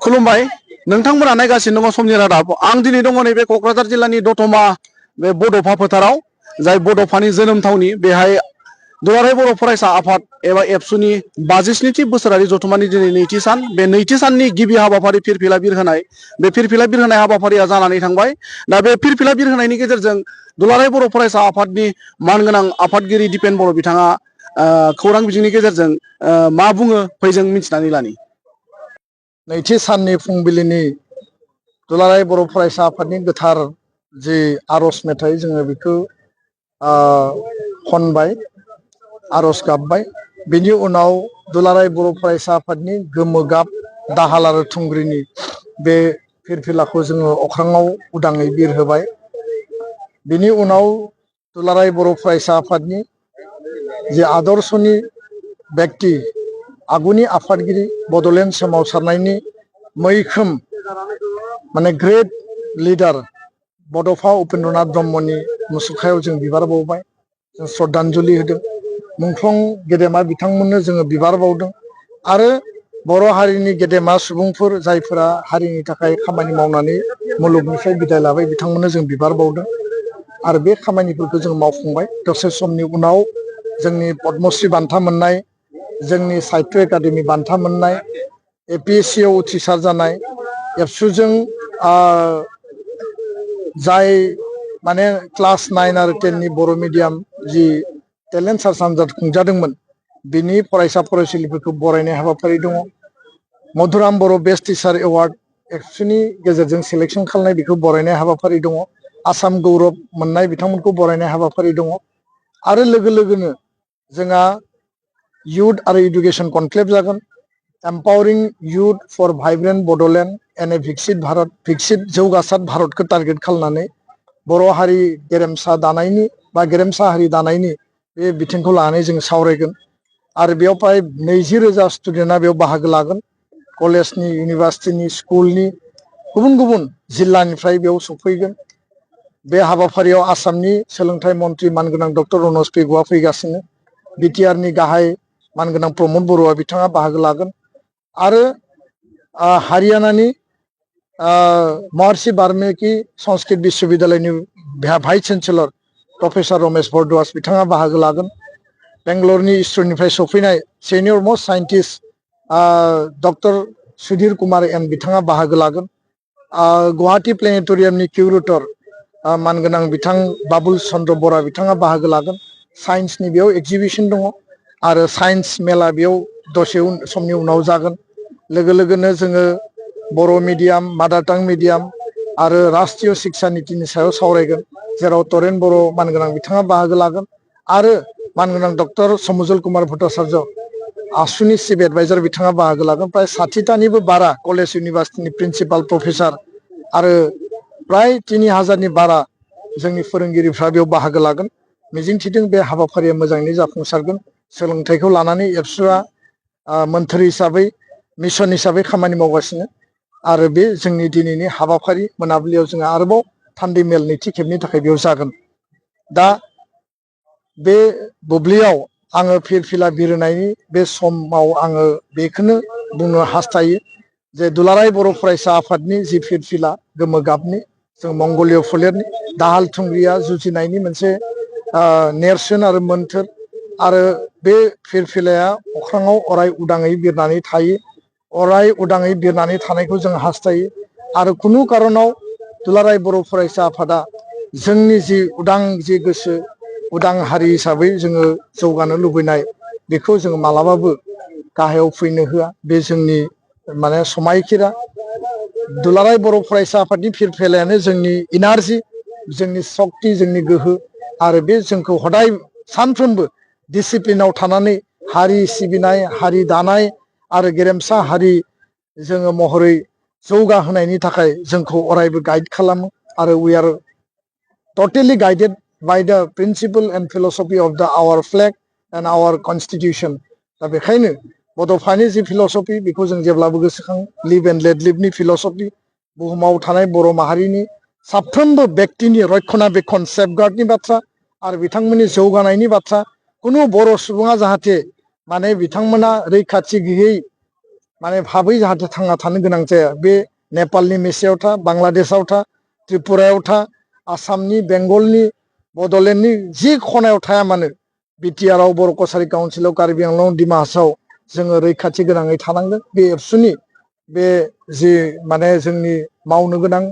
खुलुमबाय नोंथांमोना नायगासिनो दङ समनि रादाब आं दिनै दङ नैबे क'क्राझार जिल्लानि दतमा बे बड'फा फोथाराव जाय बड'फानि जोनोम थावनि बेहाय दुलाराय बर' फरायसा आफाद एबा एबसुनि 52थि बोसोरारि जथुम्मानि दिनै नैथि सान बे नैथि साननि गिबि हाबाफारि फिरफिला बिरहोनाय बे फिरफिला बिरहोनाय हाबाफारिया जानानै थांबाय दा बे फिरफिला बिरहोनायनि गेजेरजों दुलाराय बर' फरायसा आफादनि मानगोनां आफादगिरि दिपेन बर' बिथाङा खौरां बिजोंनि गेजेरजों मा बुङो फै जों मिथिनानै लानि नैथि साननि फुंबिलिनि दुलाराय बर' फरायसा आफादनि गोथार जि आर'ज मेथाइ जोङो बेखौ खनबाय आर'ज गाबबाय बिनि उनाव दुलाराय बर' फरायसा आफादनि गोमो गाब दाहाल आरो थुंग्रिनि बे फिरफिलाखौ जोङो अख्राङाव उदाङै बिरहोबाय बिनि उनाव दुलाराय बर' फरायसा आफादनि जि आदर्शनि व्यक्ति आगुनि आफादगिरि बड'लेण्ड सोमावसारनायनि मैखोम माने ग्रेट लिडार बड'फा उपेन्द्रनाथ ब्रह्मनि मुसुखायाव जों बिबार बावबाय जों श्रद्धांजलि होदों मुंख्लं गेदेमा बिथांमोननो जोङो बिबार बावदों आरो बर' हारिनि गेदेमा सुबुंफोर जायफोरा हारिनि थाखाय खामानि मावनानै मुलुगनिफ्राय बिदाय लाबाय बिथांमोननो जों बिबार बावदों आरो बे खामानिफोरखौ जों मावफुंबाय दसे समनि उनाव जोंनि पद्मश्री बान्था मोननाय जोंनि साहित्य एकाडेमि बान्था मोननाय APSC आव उथ्रिसार जानाय एबसुजों जाय माने क्लास 9 आरो 10 नि बर' मिडियाम जि टेलेन्ट सार्च आनजाद खुंजादोंमोन बिनि फरायसा फरायसुलिफोरखौ बरायनाय हाबाफारि दङ मधुराम बर' बेस्ट टिचार एवार्ड एबसुनि गेजेरजों सिलेक्सन खालामनाय बेखौ बरायनाय हाबाफारि दङ आसाम गौरब मोननाय बिथांमोनखौ बरायनाय हाबाफारि दङ आरो लोगो लोगोनो जोंहा youth आरो इडुकेसन कनक्लेभ जागोन empowering youth for vibrant Bodoland and a भिकसित जौगासार भारतखौ टारगेट खालामनानै बर' हारि गेरेमसा दानायनि बा गेरेमसा हारि दानायनि बे बिथिंखौ लानानै जों सावरायगोन आरो बेयाव प्राय 20,000 स्टुडेन्टआ बेयाव बाहागो लागोन कलेजनि इउनिभार्सिटिनि स्कुलनि गुबुन गुबुन जिल्लानिफ्राय बेयाव सफैगोन बे हाबाफारियाव आसामनि सोलोंथाइ मन्थ्रि मानगोनां डक्टर रनज पेगुआ फैगासिनो बिटिआरनि गाहाय मानगोनां प्रमद बर'आ बिथाङा बाहागो लागोन आरो हारियानानि महर्षि वाल्मीकि संस्कृत विश्वविद्यालयनि vice chancellor professor Ramesh Bharadwaj बिथाङा बाहागो लागोन बेंगलरनि इसरनिफ्राय सफैनाय senior most scientist doctor Sudhir Kumar and बिथाङा बाहागो लागोन गुवाहाटी प्लेनेटरियामनि किउरेटर मानगोनां बिथां बाबुल चन्द्र बरा बिथाङा बाहागो लागोन साइन्सनि बेयाव एक्जिबिसन दङ आरो साइन्स मेला बेयाव दसे समनि उनाव जागोन लोगो लोगोनो जोङो बर' मिडियाम मादार टां मिडियाम आरो राष्ट्रीय शिक्षा नीतिनि सायाव सावरायगोन जेराव तरेन बर' मानगोनां बिथाङा बाहागो लागोन आरो मानगोनां डक्टर समुजल कुमार भट्टाचार्य आसुनि चिफ एडभाइजार बिथाङा बाहागो लागोन प्राय 60टानिबो बारा कलेज इउनिभार्सिटिनि प्रिन्सिपाल प्रफेसार आरो प्राय 3000नि बारा जोंनि फोरोंगिरिफ्रा बेयाव बाहागो लागोन मिजिंथिदों बे हाबाफारिया मोजाङै जाफुंसारगोन सोलोंथाइखौ लानानै एबसुआ मोन्थोर हिसाबै मिशन हिसाबै खामानि मावगासिनो आरो बे जोंनि दिनैनि हाबाफारि मोनाबिलियाव जोङो आरोबाव थान्दै मेल नैथि खेबनि थाखाय बेयाव जागोन दा बे बुब्लियाव आङो फिरफिला बिरहोनायनि बे समाव आङो बेखौनो बुंनो हास्थायो जे दुलाराय बर' फरायसा आफादनि जि फिरफिला गोमो गाबनि जों मंगलीय फोलेरनि दाहाल थुंग्रिया जुजिनायनि मोनसे नेरसोन आरो मोन्थोर आरो बे फिरफिलाया अख्राङाव अराय उदाङै बिरनानै थायो अराय उदाङै बिरनानै थानायखौ जों हास्थायो आरो खुनु कारनाव दुलाराय बर' फरायसा आफादा जोंनि जि उदां जि गोसो उदां हारि हिसाबै जोङो जौगानो लुबैनाय बेखौ जोङो मालाबाबो गाहायाव फैनो होआ बे जोंनि माने समायखिरा दुलाराय बर' फरायसा आफादनि फिरफिलायानो जोंनि इनार्जि जोंनि सक्ति जोंनि गोहो आरो बे जोंखौ हदाय सानफ्रोमबो डिसिप्लिनाव थानानै हारि सिबिनाय हारि दानाय आरो गेरेमसा हारि जोङो महरै जौगाहोनायनि थाखाय जोंखौ अरायबो गाइड खालामो आरो we are totally guided by the principle and philosophy of the our flag and our constitution दा बेखायनो बड'फानि जि फिलसफि बेखौ जों जेब्लाबो गोसोखां लिभ एन्ड लेट लिभनि फिलसफि बुहुमाव थानाय बर' माहारिनि साफ्रोमबो व्यक्तिनि रक्षनाबेक्षन सेफगार्डनि बाथ्रा आरो बिथांमोननि जौगानायनि बाथ्रा कुनु बर' सुबुङा जाहाथे माने बिथांमोना रैखाथि गैयै माने भाबै जाहाथे थांना थानो गोनां जाया बे नेपालनि मेसेआव था बांलादेशआव था त्रिपुरायाव था आसामनि बेंगलनि बड'लेण्डनि जि खनायाव थाया मानो बिटिआरआव बर' कसारि काउन्सिलाव कार्बि आंलं डिमा हासाव जोङो रैखाथि गोनाङै थानांगोन बे एबसुनि बे जि माने जोंनि मावनो गोनां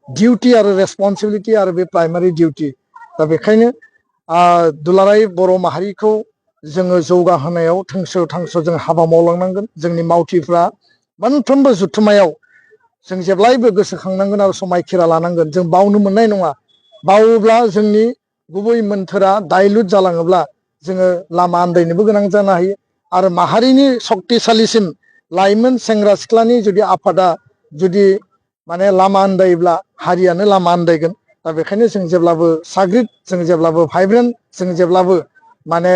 डिउटि आरो रेसपन्सिबिलिटि आरो बे प्राइमारि डिउटि दा बेखायनो दुलाराय बर' माहारिखौ जोङो जौगाहोनायाव थोंसो थांसो जों हाबा मावलांनांगोन जोंनि मावथिफ्रा मोनफ्रोमबो जुथुमायाव जों जेब्लायबो गोसोखांनांगोन आरो समायखिरा लानांगोन जों बावनो मोननाय नङा बावोब्ला जोंनि गुबै मोन्थोरा दाइलुट जालाङोब्ला जोङो लामा आन्दायनोबो गोनां जानो हायो आरो माहारिनि सक्तिसालिसिम लाइमोन सेंग्रा सिख्लानि जुदि आफादा जुदि माने लामा आन्दायोब्ला हारियानो लामा आन्दायगोन दा बेखायनो जों जेब्लाबो साग्रिद जों जेब्लाबो भाइब्रेन्ट जों जेब्लाबो माने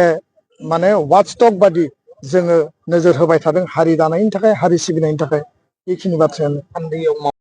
माने वाचडग बादि जोङो नोजोर होबाय थादों हारि दानायनि थाखाय हारि सिबिनायनि थाखाय बेखिनि बाथ्रायानो